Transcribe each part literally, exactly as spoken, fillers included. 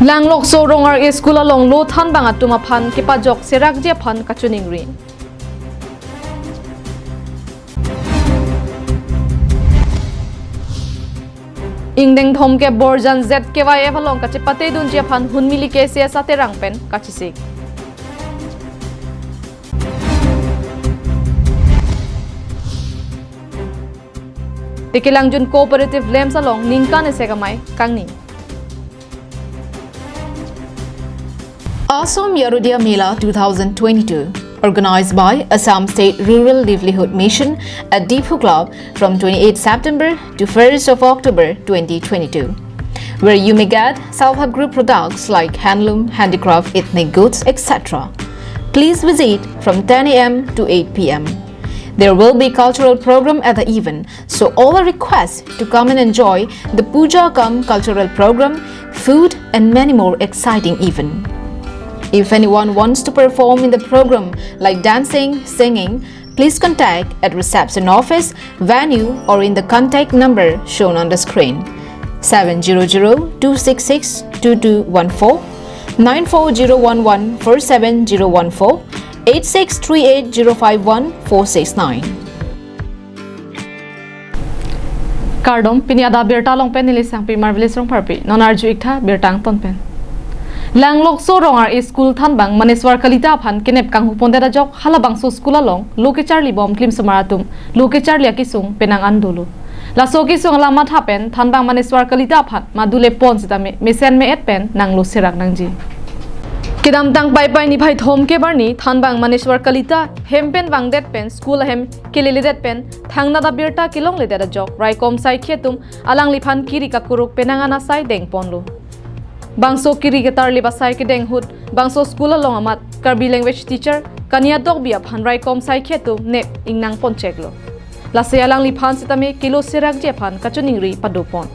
Langlokso Rong-ar-e School along lo thanbang atum aphan kepajok serakji aphan kachiningri. Ingdeng thomkep Borjan Z K Y F along kachepatedunji aphan Hunmili K C S aterang pen kachesik. Tekelangjun Cooperative Lamps along ningkan isi kamai kangni. Assam Yarodiya Mela two thousand twenty-two, organized by Assam State Rural Livelihood Mission at Diphu Club from twenty-eighth September to first of October twenty twenty-two, where you may get self-help group products like handloom, handicraft, ethnic goods, et cetera. Please visit from ten A M to eight P M. There will be cultural program at the event, so all are request to come and enjoy the puja cum cultural program, food, and many more exciting event. If anyone wants to perform in the program like dancing, singing, please contact at reception office, venue, or in the contact number shown on the screen: seven zero zero two six six two two one four, nine four zero one one four seven zero one four, eight six three eight zero five one four six nine. Kardom, pini adap birta along pen neli Sangpi Marvelous Rongpharpi, non arju-ik tha birta angton pen. Langlokso Rong-ar-e School thanbang Maneswar Kalita aphan kenep kanghupondet ajok halabangso school along lo kecharlibom klimsomar atum lo kecharli akesung penang an dolo. Laso kesung alam matha pen thanbang Maneswar Kalita aphan madule pon sitame mesen me-et pen nanglo serak nangji. Kedamtang Paipai niphai thomkep arni thanbang Maneswar Kalita hem pen vangdet pen school ahem keleledet pen thangnat abirta kelongledet ajok raikom saikhi atum alangliphan kiri kakuruk penang an asai dengponlo. Bangso kiri ketarlip asai kedeng ahut bangso school along amat Karbi language teacher Kania Tokbi aphan raikom saikhi atum nep ingnang poncheklo. Lasi alangliphan sitame kelo serakji aphan kachiningri padopon.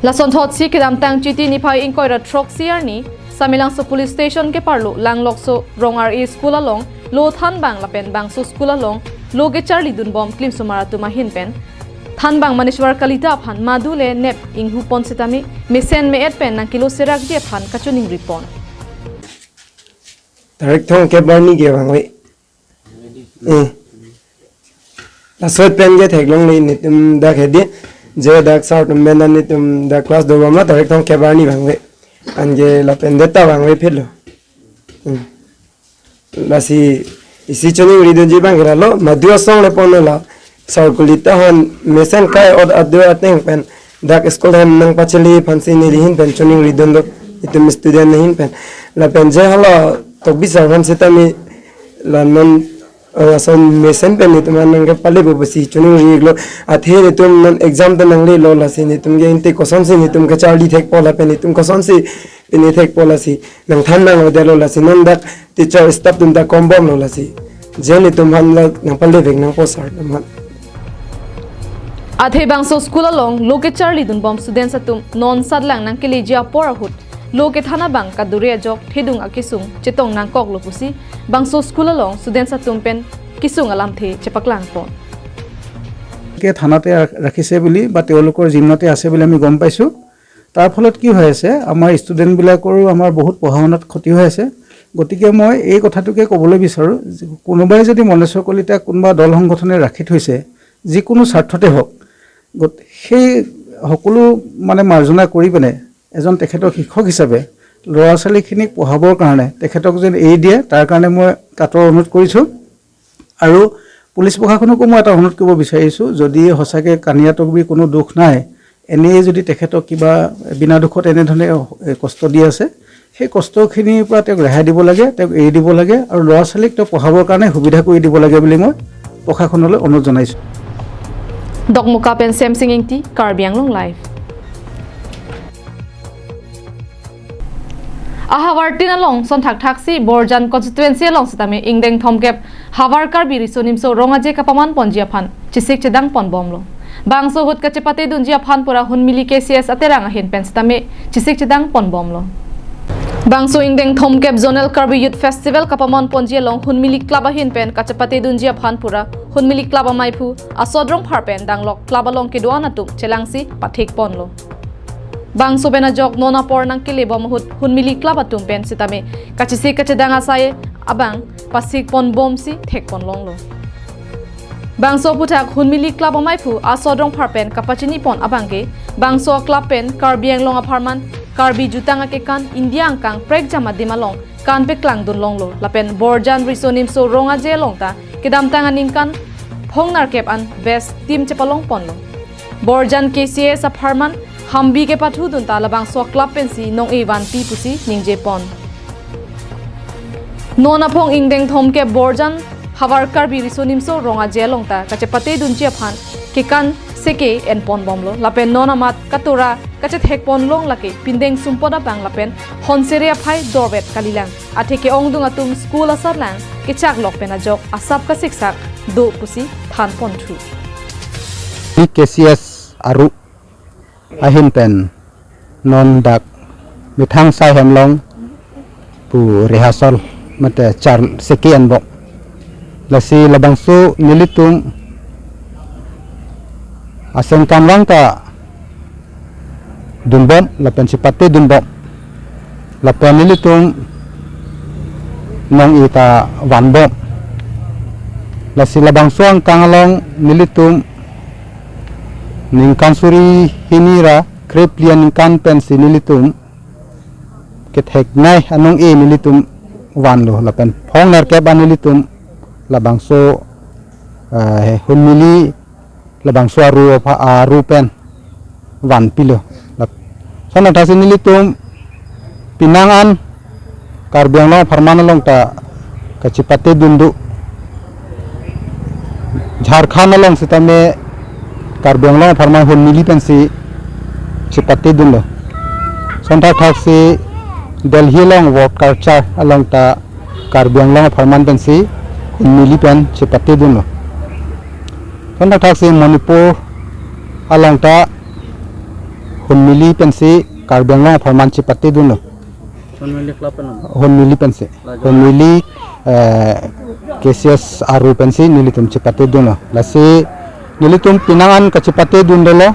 Lasonthotsi kedamtang Chiti niphai ingkoi ra throksi arni Samelangso Police Station keparlo Langlokso Rong-ar-e School along lo thanbang lapen bangso school along lo kecharlidunbom klimsomar atum ahin pen thanbang Maneswar Kalita aphan madule nep inghupon sitame mesen me-et pen nangkelo serakji aphan kachiningripon. Tarik thomkep arni ke vangve. Eh. Laso pen ke theklongle, netum dak hedi. Je dak sir atum pen netum dak class dobom la tarik thomkep arni vangve. Anke lapen det ta vangve phitlo. Hmm. Lasi isi chiningridunji abang ke lalo, madu asong le ponlo la. Sir Kalita aphan mesen kai-ot adu ateng pen dak school hem nangpachele aphansi neli ahin pen chiningridunlo, itum student ahin pen. Lapen je hala Tokbi sir aphan sitame la non, eh, ason mesen pen itum aphan nangkepalepo pusi chiningri-iklo. Athe netum non exam ta nanglelo, lasi netum ke inte kosonsi netum kecharli thekpo lapen netum kosonsi pini thekpo, lasi nangthan nanglo detlo, lasi non dak teacher staff atum ta kombomlo, lasi je netum aphan la nangpalevek nangpo sir atum aphan. Athe bangso school along lo kecharlidunbom students atum non satlang nangkeleji apor ahut lo kethan abang kadure ajok thedung akesung chetong nangkoklo pusi bangso school along students atum pen kesung alamthe chepaklangpon. কে থানাতে ৰাখ- ৰাখিছে বুলি বা তেওঁলোকৰ জিম্মাতে আছে বুলি আমি গম পাইছোঁ। তাৰ ফলত কি হৈ আছে, আমাৰ ষ্টুডেণ্টবিলাকৰো আমাৰ বহুত পঢ়া শুনাত ক্ষতি হৈ আছে। গতিকে মই এই কথাটোকে ক'বলৈ বিচাৰোঁ যে কোনোবাই যদি মনেশ্বৰ কলিতাক কোনোবা দল সংগঠনে ৰাখি থৈছে, যিকোনো স্বাৰ্থতে হওক, গত- সেই সকলো মানে মাৰ্জনা কৰি পিনে এজন তেখেতৰ শিক্ষক হিচাপে ল'ৰা ছোৱালীখিনিক পঢ়াবৰ কাৰণে তেখেতক যেন এৰি দিয়ে, তাৰ কাৰণে মই কাতৰ অনুৰোধ কৰিছোঁ। আৰু পুলিচ প্ৰশাসনকো মই এটা অনুৰোধ কৰিব বিচাৰিছোঁ, যদি সঁচাকৈ কানিয়া তকবিৰ কোনো দুখ নাই, এনেই যদি তেখেতক কিবা বিনা দুখত এনেধৰণে, এ, কষ্ট দি আছে, সেই কষ্টখিনিৰ পৰা তেওঁক ৰেহাই দিব লাগে, তেওঁক এৰি দিব লাগে আৰু ল'ৰা ছোৱালীক তেওঁ পঢ়াবৰ কাৰণে সুবিধা কৰি দিব লাগে বুলি মই প্ৰশাসনলৈ অনুৰোধ জনাইছোঁ। Dokmoka pen Semsing Ingti, Karbi Anglong Live. Ahavar tin along sonthak thaksi Borjan constituency along sitame ingdeng thomkep Havar Karbi Riso Nimso Rong Aje kapaman ponji aphan chesik chedang ponbomlo. Bangso ahut kachepatedunji aphan pura Hunmili K C S aterang ahin pen sitame chesik chedang ponbomlo. Bangso ingdeng thomkep Zonal Karbi Youth Festival kapaman ponji along Hunmili Club ahin pen kachepatedunji aphan pura Hunmili Club amaiphu Asot Rongphar pen danglok club along kedo-an atum chelangsi pathik ponlo. Bangso pen ajok non apor nangkele bom ahut Hunmili Club atum pen sitame kachesik kachedang asai abang pasik pon bomsi thek pon longlo. Bangso aphuthak Hunmili Club amaiphu Aso Rongphar pen kapachini pon abangke, bangso club pen Karbi Anglong apharman Karbi jutang akekan India angkang prekjam adim along kan peklang dun longlo, lapen Borjan Riso Nimso Rong Aje along ta kedamtang aningkan phongnerkep an best team chepalong ponlo. Borjan K C S apharman Hambi kepathu dun ta labangso club pensi nong-e vanpi pusi ningje pon. Non aphong ingdeng thomkep Borjan havar Karbi Riso Nimso Rong Aje along ta kachepate dunji aphan kekan seke en pon bomlo, lapen non amat katora kachethek pon long lake pindeng sumpot abang lapen honsere aphai dorvet kalilang. Athe ke-ongdung atum school asatlang kechak lok pen ajok asap kasiksak do pusi than ponthu. Ni K C S aru ahin pen non dak methang sai hem long pu rehearsal mate char seke en bom. Lasi labangso nelitum asengkan vang ta dun bom, lapen chepate dun bom. Lapen nelitum nong-e ta van bom. Lasi labangso angkang along nelitum ningkan suri hini ra krephli aningkan pensi nelitum ketheknei anong-e nelitum vanlo, lapen phongnerkep an nelitum labangso, eh, Hunmili labangso aru apha-, aru pen vanpilo. Lap-, son athaksi nelitum penang an Karbi Anglong apharman along ta kachepate dun do. Jharkhand along sitame Karbi Anglong apharman Hunmili pensi chepate dunlo. Son thakthaksi Delhi along World Culture along ta Karbi Anglong apharman pensi Hunmili pen chepate dunlo. Son thakthaksi Manipur along ta Hunmili pensi Karbi Anglong apharman chepate dunlo. Hunmili club pen. Hunmili pensi. Lajong. Hunmili, eh, K C S aru pensi nelitum chepate dunlo. Lasi nelitum penang an kachepate dun dolo.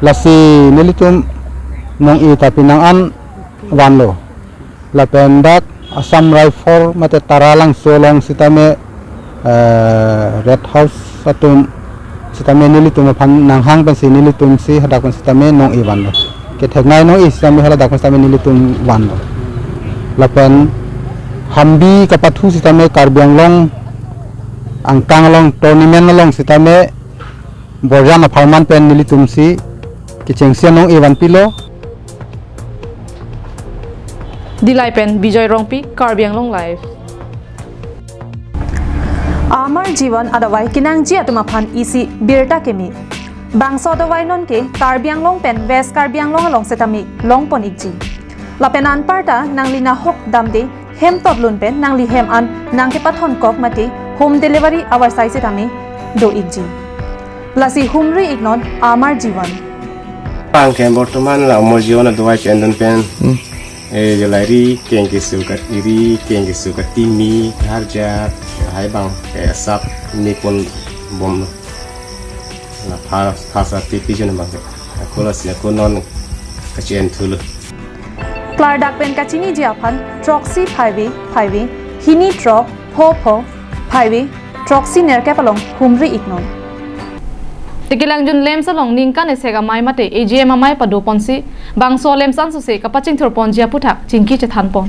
Lasi nelitum nong-e ta penang an vanlo. Lapen dak Assam Rifle mate Taralangso along sitame, eh, Red House atum sitame nelitum aphan nanghang pensi nelitum si hadak pen sitame nong-e vanlo. Ketheknei nong-e sitame haladak pen sitame nelitum vanlo. Lapen Hambi kepathu sitame Karbi Anglong angkang along tournament along sitame Borjan apharman pen nelitum si kechengsi nong-e vanpilo. Dillai pen Bijoy Rongpi, Karbi Anglong Live. Amar Jivan adavai kenangji atum aphan isi birta keme. Bangso adavai nonke Karbi Anglong pen West Karbi Anglong along sitame longpon ikji. Lapen anparta nangli nahok damde hem totlun pen nangli hem an nangkepathon kok mate home delivery avarsai sitame do ikji. Lasi humri iknon Amar Jivan. Bangke bortoman la Amar Jivan adavai chendon pen. Hmm. Eh, jolai ri keng kesu kat iri, keng kesu kat timi, harja, hai bang, eh, sap ni pon bom. La pha, pha sa tipi jon bang. Ako lasi ako non kachen thulo. Klardak pen kachiniji aphan throksi phaive phaive hini throk pho pho phaive throksi nerkep along humri iknon. Tekelangjun LAMPS along ningkan esek amei mate A G M amei padoponsi bangso LAMPS ansose kapachingthurponji aphuthak chingki chethanpon.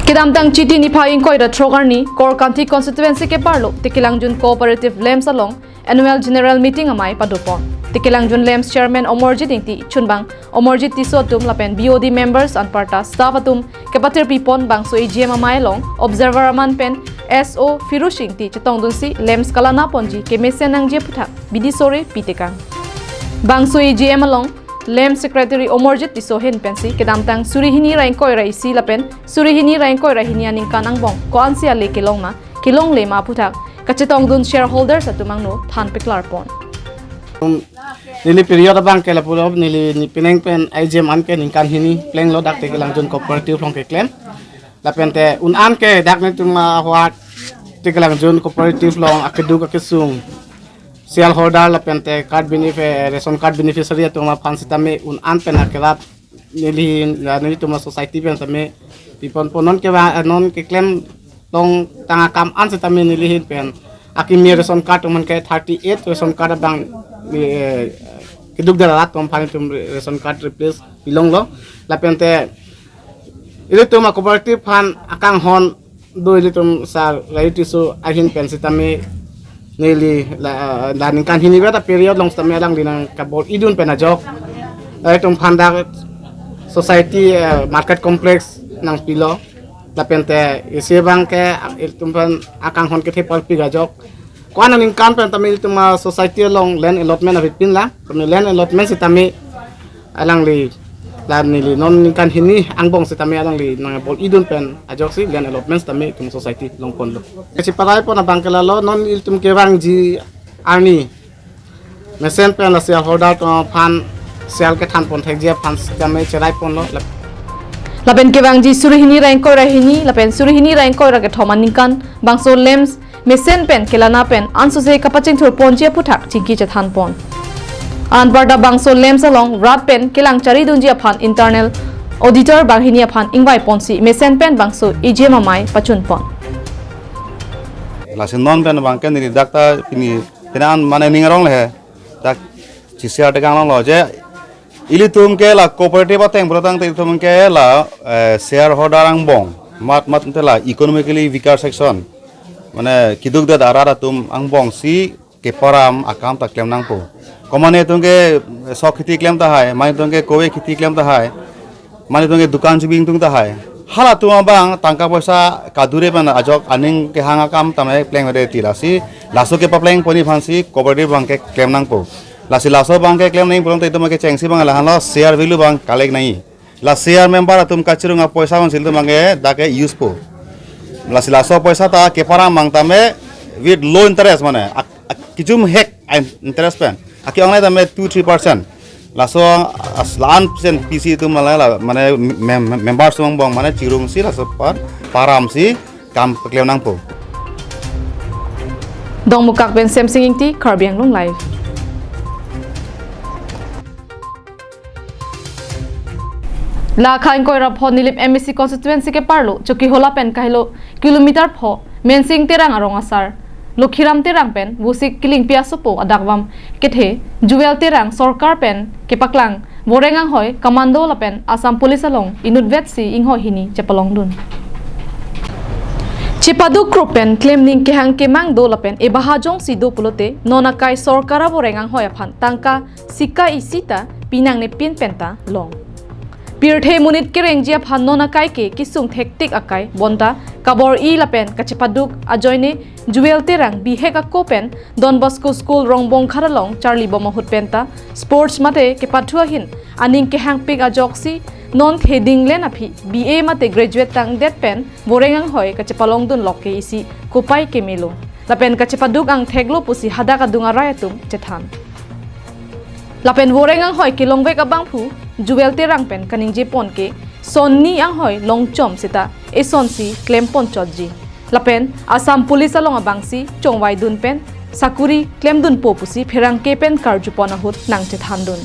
Kedamtang Chiti niphai ingkoi ra throk arni Korkanthi constituency keparlo Tekelangjun Cooperative LAMPS along Annual General Meeting amei padopon. Tekelangjun LAMPS Chairman Omorjit Ingti, chunbang Omorjit Tisso atum lapen B O D members anparta staff atum kepatirpipon bangso A G M amei along observer aman pen S O Firush Ingti chetongdunsi LAMPS kalanaponji kemesen nangji aphuthak bidi sore pitekang. Bangso A G M along LAMPS Secretary Omorjit Tisso ahin pensi kedamtang suri hini ra ingkoi ra isi lapen suri hini ra ingkoi ra hini aningkan angbong ko-ansi ale kelong ma kelongle ma aphuthak kachetongdun shareholders atum angno than peklarpon. Um, neli period abangke lapulo neli ni penang pen A G M anke ningkan hini plenglo dak Tekelangjun Cooperative along keklem. Lapen te un-an ke dak netum ahwat Tekelangjun Cooperative along akeduk akesung Serial holder lapente card benef-, eh, ration card beneficiary atum aphan sitame un-an pen akerat neli, ya, nelitum a-society pen sitame pipon pon non kevang, eh, non keklem tong tang akam an sitame neli ahin pen akimi ration card atum ke thirty eight ration card abang, eh, keduk darat atum aphan itum ration card replace pilonglo. Lapente ilitum a-cooperative aphan akanghon do ilitum Sir Rayu Tisso ahin pen sitame neli la, la ningkan hini beta period along sitame alangli nangkabor-idun pen ajok, eh, ilitum aphan dak society, eh, market complex nangpilo. Lapente isi abang ke ilitum aphan akanghon kethe palpik ajok. Ko-an aningkan pen tame ilitum a-society along land allotment avepin lang. Tame land allotment sitame alangli, la neli non ningkan hini angbong sitame alangli nangbor-idun pen ajoksi land allotment sitame itum society longponlo. Kacheparai pon abang ke lalo, non ilitum kevangji arni mesen pen la serial holder atum aphan serial kethan pon thekji aphan sitame cherai ponlo. Lapen kevangji suri hini ra ingkoi ra hini lapen suri hini ra ingkoi ra kethom aningkan bangso LAMPS mesen pen kelana pen ansose kapachingthur ponji aphuthak chingki chethan pon. Anparta bangso LAMPS along rat pen kelang charidunji aphan internal auditor banghini aphan ingvai ponsi mesen pen bangso E G M amei pachun pon. Lasi non pen abang ke neli dak ta pini pini an mane ning arong le he. Dak chisi arte kang longlo je ilitum ke la cooperative ateng pulo tangte ilitum ke la, eh, serial holder angbong. Mat mat te la economically weaker section, mane keduk det arat atum angbongsi keparam akam ta klem nangpo. Komane atum ke sok kheti klem tahai, mane atum ke kove kheti klem tahai, mane atum ke dukan chubing tung tahai. Halatum abang tangka poisa kadure pen ajok aning kehang akam tame plengvede ti lasi laso kepapleng pon-i aphansi cooperative abang ke klem nangpo. Lasi laso abang ke klem nangji pulote itum ke chengsi abang lahenlo serial value abang collect nangji. La serial member atum kachirung apoisa vansi ilitum abang ke dak ke use po. Lasi laso poisa ta keparam abang tame with low interest mane ak-, ak-, kejum hek a-in-, interest pen. Ake-ongnei tame two three percent. Laso as la-an percent P C atum mane la mane mem-, mem-, member sung angbong mane chirungsi laso par paramsi kam paklem nangpo. Dongmukak pen Semsing Ingti, Karbi Anglong Live. La kha ingkoi ra pho Nilip M A C constituency keparlo Chokihola pen kahelo kilometer pho Mensing Terang arong asar Lokhiram Terang pen Vosik Kilingpi asopo adakvam kethe Jewel Terang sorkar pen kepaklang Voreng anghoi commando lapen Assam Police along inutvetsi inghoi hini chepalongdun. Chepaduk krup pen klemning kehang kemang do lapen ebaha jongsi do pulote non akai sorkar avoreng anghoi aphan tangka sika isi ta pinangnepin penta long. Pirthe monit kerengji aphan non akai ke kesung thektik akai bonta kabor-i lapen kachepaduk ajoine Jewel Terang bihek ako pen Don Bosco School Rongbongkhat along charlibom ahut penta sports mate kepathu ahin aning kehangpik ajoksi non theding len aphi B A mate graduate tangdet pen Voreng anghoi kachepalongdun lok ke isi kopai kemelo. Lapen kachepaduk angtheklo pusi hadak adung arai atum chethan. Lapen Voreng anghoi kelongvek abangphu Jewel Terang pen kaningje pon ke sonni anghoi longchom seta esonsi klempon chotji. Lapen Assam Police along abangsi chongvaidun pen sakuri klemdunpo pusi pherangke pen karjupon ahut nangchethandun.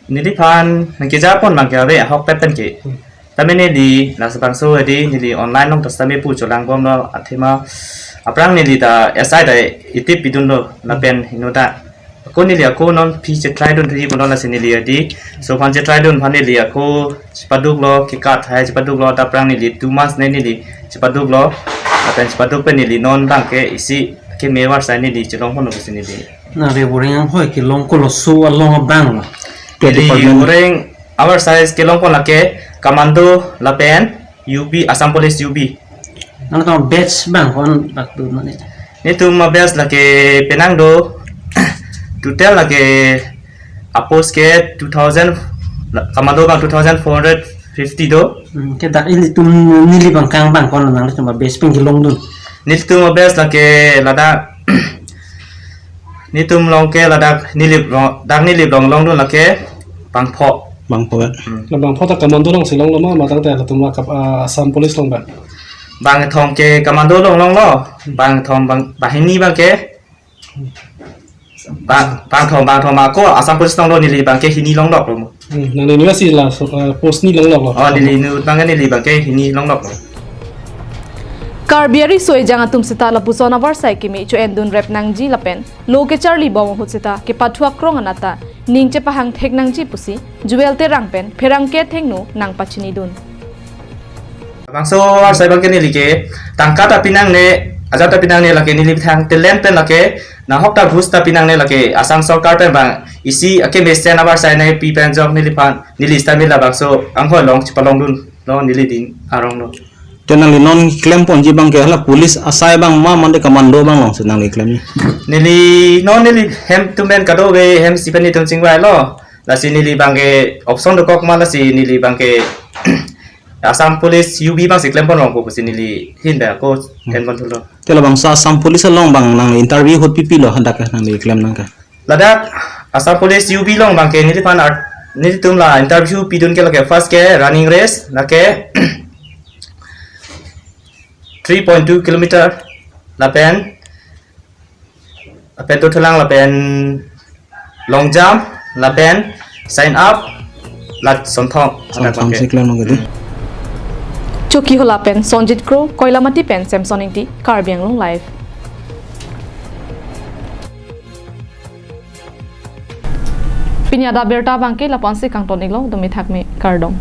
Neliphan nangkejapon abang ke ave ahokpet pen ke. Tame neli laso bangso adi neli online along ta sitame pu cholangbomlo athema aphrang neli ta S I ta itip pidunlo lapen heno ta. Ako neli ako non aphi chetraidun thuji pulo lasi neli adi. So aphan chetraidun aphan neli ako chepaduklo kekat hai chepaduklo ta aphrang neli two months ne neli chepaduklo. Lapen chepaduk pen neli non abang ke isi keme avarsai neli chelongponlo pusi neli. Nangli Voreng anghoi kelong koloso along abang lo? Ke neli department? Voreng avarsai kelongpon lake commando lapen U P, Assam Police U P. Nangtum batch abang ko-an bak do mane? Netum abatch lake penang do total lake apost ke two thousand, commando abang two thousand four hundred fifty do. Hmm, ke dak ilitum neli abang kang abang ko-an nanglitum abatch pen kelongdun? Netum abatch lake ladak netum along ke ladak Nilip along, dak Nilip along longdun lake bangpho. Bangpho. Hmm. La bangpho ta commando alongsi longlo ma, ma tangte latum la kap-, ah, Assam Police along abang? Bangkethom ke commando along longlo, bangkethom bang, banghini abang ke. Bang, bangthom, bangthom ako Assam Police longlo, neli abangke hini longloklo. Hmm, nangli nilasi la so, eh, post ni longloklo. Oh, neli inut abangke neli abangke hini longloklo. Karbi ariso ejang atum seta lapuson avarsai kimi cho-endun rep nangji lapen lo kecharli bom ahut seta kepathu akrong anat ta ning chepahang thek nangji pusi Joel Terang pen pherangke thengno nangpachinidun. Bangso avarsai abangke neli ke tangka ta pinangne, ajat ta pinangne, lake neli thang talent pen lake nahok ta ghus ta pinangne, lake Assam sorkar pen bang isi akemesen avarsai nangpi pen jok neliphan, neli stamina labangso anghoi along chipalongdunlo neli ding aronglo. Te nangli non klemponji abangke hala police asai abang ma mate commando abang longsi nangli klem? Neli non neli hem atum pen kadokave hem isi pen netum chingvailo. Lasi neli abangke option dokok ma, lasi neli abangke Assam Police U B abangsi klempon longpo pusi neli ahin pen ako enpon thulo. Te labangso Assam Police along abang nang interview ahut pipilo hadak nangli klem nangke? Ladak Assam Police U B along abangke neliphan art, nelitum la interview pidun ke lake first ke running race, lake three point two kilometer, lapen, lapen to thulang, lapen long jump, lapen sign up, la sonthong. Sonthong si klem nangke di. Chokihola pen Sonjit Kro, Koilamati pen Samson Ingti, Karbi Anglong Live. Pini adap abirta abangke lapu-ansi kangton-iklo, dumi thakmi, kardom.